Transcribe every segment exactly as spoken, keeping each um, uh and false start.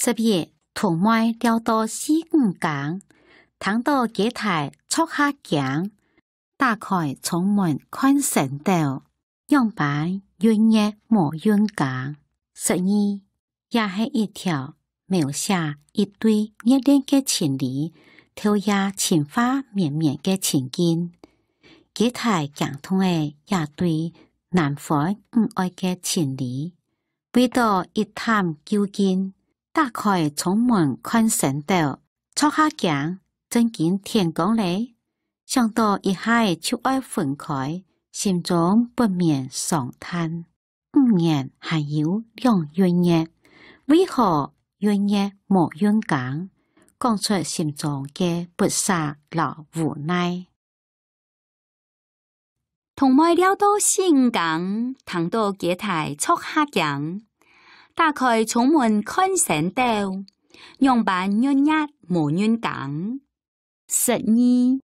十一，童妹尞到四五更，聽到雞啼著下驚，打開窗門看星斗，仰般勻月無勻更。十二，這係一條描寫一對熱戀个情侶，頭夜情話綿綿个情景。雞啼驚動了這對男歡女愛个情侶，為著一探究竟，打開窗門看星斗，著下驚，正經天光咧。想到一下就愛分開，心中不免傷嘆。五年還有兩勻月，為何勻月無勻更？講出心中个不捨摎無奈。童妹尞到四五更，聽到雞啼著下驚，打開窗門看星斗，仰般勻月無勻更。十二，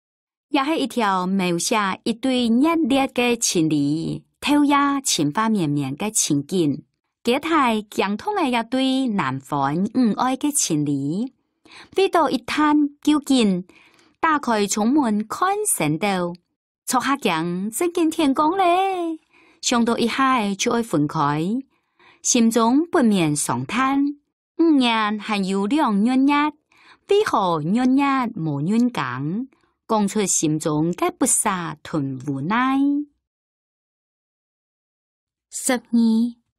這係一條描寫一對熱烈个情侶，頭夜情話綿綿个情景。雞啼驚動了這對男歡女愛个情侶，為著一探究竟，打開窗門看星斗，著下驚，正經天光咧。想到一下就愛分開，心中不免傷嘆。五年還有兩勻月，為何勻月無勻更？講出心中个不捨同無奈。 十二，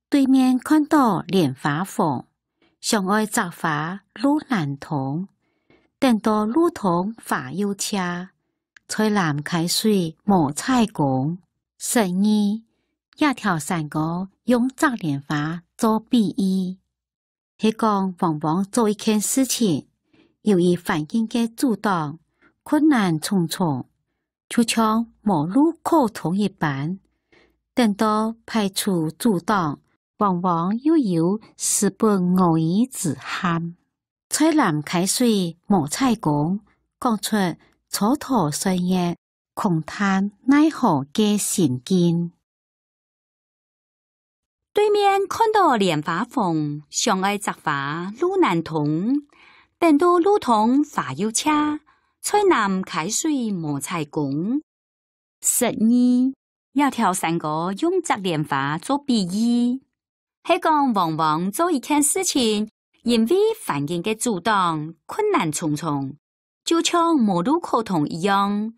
對面看到蓮花紅，想愛摘花路難通，等到路通花又謝，菜籃㧡水無採工。十二，這條山歌用摘蓮花做比喻， 係講往往做一件事情，由於環境个阻擋，困難重重，就像無路可通一般。等到排除阻擋，往往又有時不我已之憾。菜籃㧡水無採工，講出蹉跎歲月，空嘆奈何个心境。 對面看到蓮花紅，想愛摘花路難通，等到路通花又謝，菜籃㧡水無採工。十二，這條山歌用摘蓮花做比喻，係講往往做一件事情，因為環境个阻擋，困難重重， 就像無路可通一樣。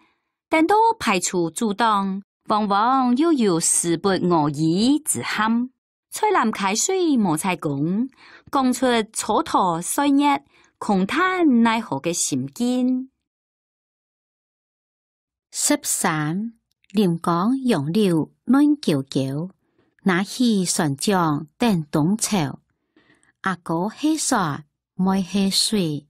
等到排除阻擋，往往又有時不我已之憾。菜籃㧡水無採工，講出蹉跎歲月，空嘆奈何个心境。十三，臨江楊柳嫩嬌嬌，拿起船槳等冬潮。阿哥係船，妹係水，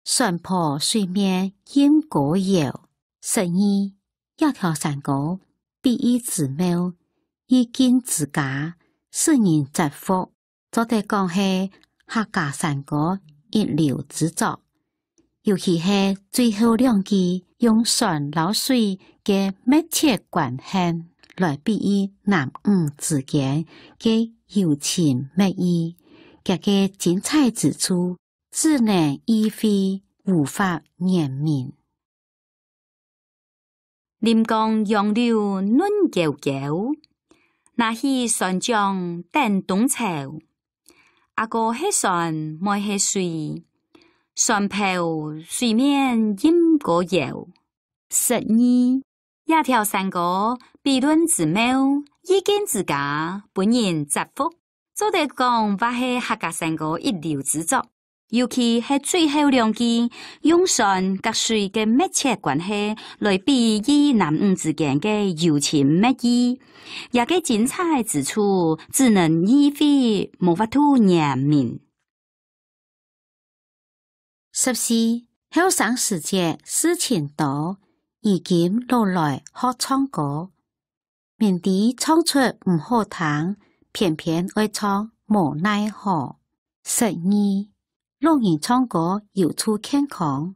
船婆水面任歌搖。十二，這條山歌比喻之妙，意境之佳，使人折服，做得講係客家山歌一流之作。尤其係最後兩句，用船摎水个密切關係來比喻男女之間个有情蜜意，佢个精彩之處， 只能意會，無法言明。臨江楊柳嫩嬌嬌，拿起船槳等冬潮。阿哥係船，妹係水，船頭水面任歌搖。十二，這條山歌比論之妙，意境之佳，分人折服。 做得講，話係客家山歌一流之作，尤其係最後兩句，用船佮水个密切關係來比喻男女之間个有情蜜意，這个精彩之處，只能意會，無法度言明。 十四，後生時節事情多，如今老來學唱歌。明知唱出毋好聽，偏偏愛唱，無奈何。十二，老人唱歌有助健康，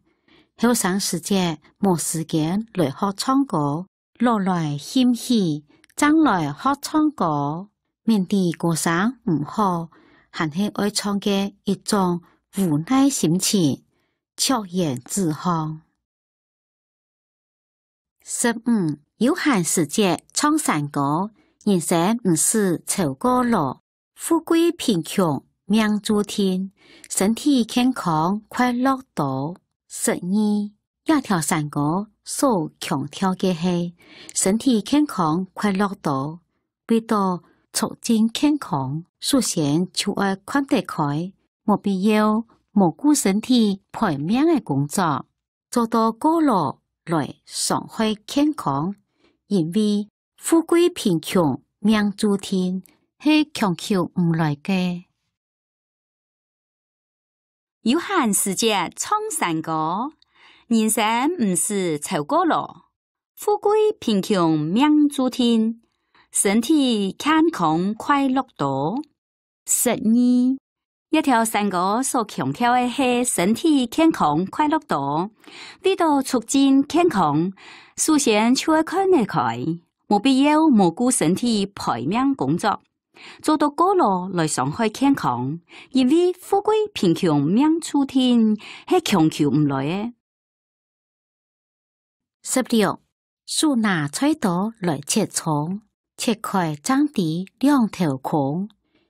後生時節無時間來學唱歌， 老來興起，正來學唱歌。明知歌聲毋好，還係愛唱个一種無奈心情，著胭子項。十五，有閒時節唱山歌，人生毋使愁過老，富貴貧窮命註定，身體健康快樂多。十二，這條山歌所強調个係身體健康快樂多，為到促進健康，首先就愛看得開，無必要無顧身體賠命个工作，做到過勞來傷害健康，因為富貴貧窮命註定，係強求毋來个。有閒時節唱山歌，人生毋使愁過老，富貴貧窮命註定，身體健康快樂多。十二，這條山歌所強調个係身體健康快樂多，為到促進健康，首先就愛看得開，無必要無顧身體賠命工作，做到過勞來傷害健康，因為富貴貧窮命註定，係強求毋來个。十六，手拿菜刀來切蔥，切開正知兩頭空。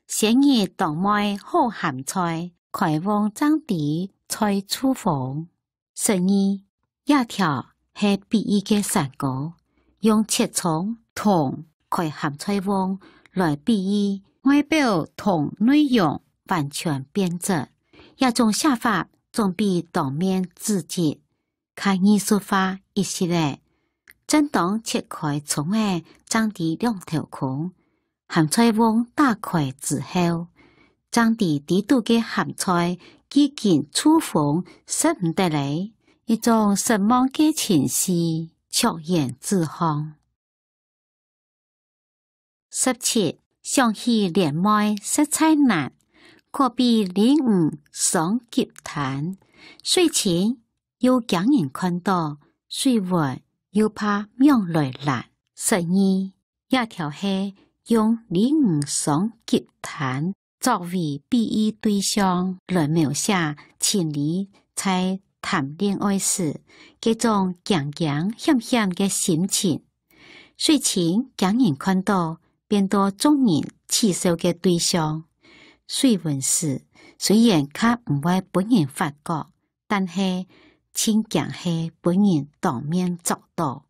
先入當妹好鹹菜，開甕正知菜臭風。十二，這條係比喻个山歌，用切蔥、蔥、開鹹菜甕來比喻外表同內容完全變質。這種寫法總比當面直接 較藝術化一息仔。正當切開蔥仔正知兩頭空，鹹菜甕打開之後，正知底肚个鹹菜既經臭風食毋得咧，一種失望个情緒，著胭子項。 十七，想起蓮妹實在難，可比鯉魚上急灘。水深又驚人看到，水溫又怕網來攔。十二，這條係用鯉魚上急灘作為比喻對象來描寫情侶在談戀愛時，該種驚驚險險个心情。 水深驚人看到，變到眾人恥笑个對象。水溫時，雖然較毋會分人發覺，但係盡驚係分人當面捉到。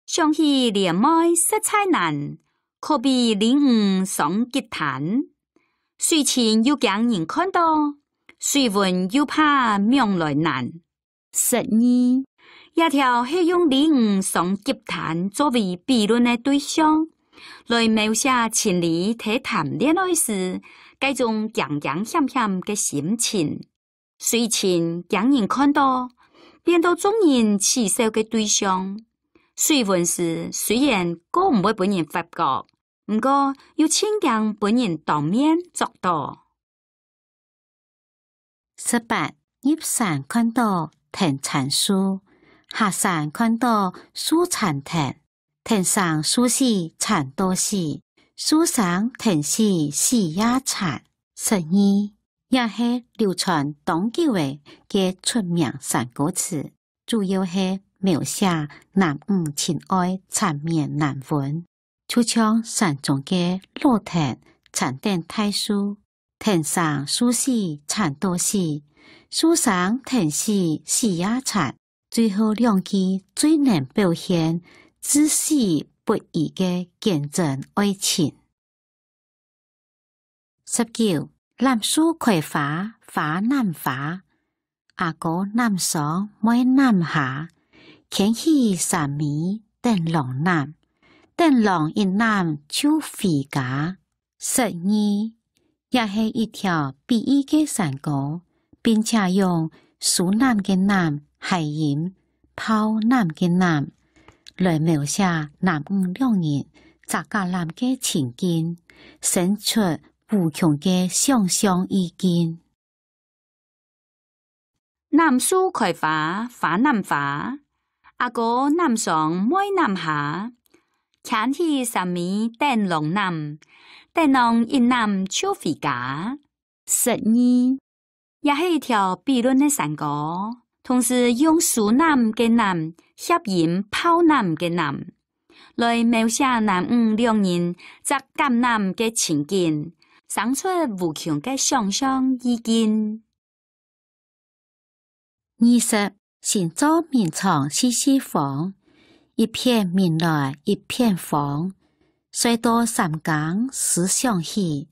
想起蓮妹實在難，可比鯉魚上急灘。水深又驚人看到，水溫又怕網來攔。 十二，這條係用鯉魚上急灘作為比論个對象，來描寫情侶在談戀愛時，該種驚驚險險个心情。水深驚人看到，變到眾人恥笑个對象。水溫時雖然過毋會分人發覺，毋過又盡驚分人當面捉到。 十八，入山看到藤纏樹，下山看到樹纏藤，藤生樹死纏到死，樹生藤死死也纏。十二，這係流傳當久个个出名山歌詞，主要係描寫男女情愛纏綿難分。 就像山中个老藤纏等大樹，藤生樹死纏到死，樹生藤死死也纏，最後兩句最能表現至死不渝个堅貞愛情。 十九，攬樹開花，花攬花。阿哥攬桑，妹攬蝦，牽起衫尾等郎攬，等郎一攬就回家。十二，這係一條比喻个山歌，並且用書攬个攬、諧音 炮攬个攬，來描寫男女兩人自家攬个情景，生出無窮个想像意境。攬樹開花，花攬花；阿哥攬桑，妹攬蝦；牽起衫尾等郎攬，等郎一攬就回家。十二，也係一條比論个山歌，同時用書籃个籃，協音炮籃个籃，來描寫男女兩人摘橄欖个情景，生出無窮个想像意境。 二十，新做眠床四四方，一片眠來一片荒。睡到三更思想起，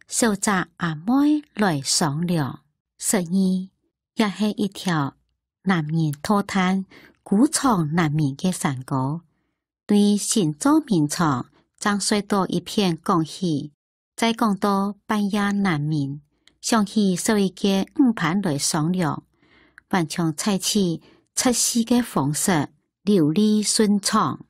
小隻阿妹來商量。十二，也係一條男人討嘆孤床難眠个山歌。對新做眠床，正睡到一片講起， 再講到半夜難眠，想起少一个五番來商量，還像採取測試个方式，流利順暢。